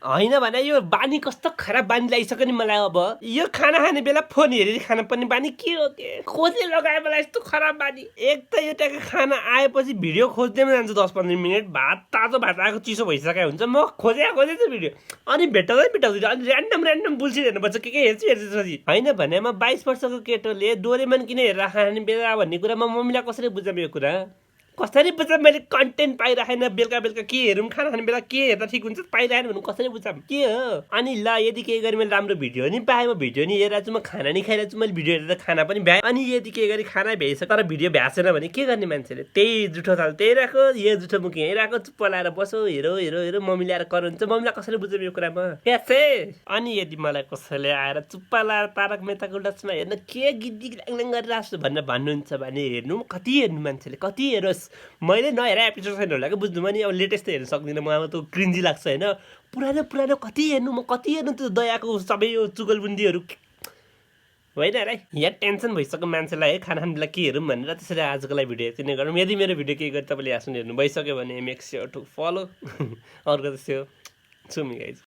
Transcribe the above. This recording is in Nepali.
होइन भने यो बानी कस्तो खराब बानी लागिसक्यो नि मलाई। अब यो खाना खाने बेला फोन हेरेर खाना पर्ने बानी के हो के खोज्दै लगायो मलाई यस्तो खराब बानी। एक त एउटा खाना आएपछि भिडियो खोज्दैमा जान्छ 10-15 मिनट, भात तातो भात आएको चिसो भइसकेको हुन्छ, म खोजे चाहिँ भिडियो अनि भेटाउँदैन अनि ऱ्यान्डम बुल्सिट हेर्नुपर्छ के हेर्छु होइन भने म 22 वर्षको केटोले डोरेमन किन हेरेर खाने बेला भन्ने कुरा म मम्मीलाई कसरी बुझाउँ? यो कुरा कसरी बुझाँ? मैले कन्टेन्ट पाइराखेन, बेलुका के हेरौँ, खाना खाने बेला के हेर्दा ठिक हुन्छ पाइरहेन भन्नु कसरी बुझाँ के हो? अनि ल यदि केही गरी मैले राम्रो भिडियो नि पाएँ, म भिडियो नि हेरेर छु, म खाना नि खाइरहेको छु, मैले भिडियो हेरेर खाना पनि भ्याएँ, अनि यदि केही गरी खाना भ्याइसक्यो तर भिडियो भ्याएन भने के गर्ने? मान्छेले त्यही जुठो थाल त्यही राखो, यो जुठो मुख यहीँ राखो, चुप्प लाएर बसो, हेरो मम्मी ल्याएर कराउँछ, मम्मीलाई कसरी बुझाउँ यो कुरामा क्यासे? अनि यदि मलाई कसैले आएर चुप्प लाएर तारक मेहताको उल्टा चस्मा हेर्न के गिद्दी ल्याङ गरिरहेको छु भनेर भन्नुहुन्छ भने हेर्नु, कति हेर्नु मान्छेले कति हेरोस्। मैले नहेर एपिसोड छैन होला कि बुझ्नु, म नि अब लेटेस्ट त हेर्न सक्दिनँ, म अब त क्रिन्जी लाग्छ होइन। पुरानो कति हेर्नु, म कति हेर्नु त्यो दयाको सबै यो चुगलबुन्दीहरू होइन र। यहाँ टेन्सन भइसक्यो मान्छेलाई है खाना खाने बेला के हेरौँ भनेर। त्यसरी आजको लागि भिडियो यति नै गरौँ। यदि मेरो भिडियो केही गरी तपाईँले यहाँ हेर्नु भइसक्यो भने मेक स्योर टु फलो। अर्को त त्यो छु मी गाइज।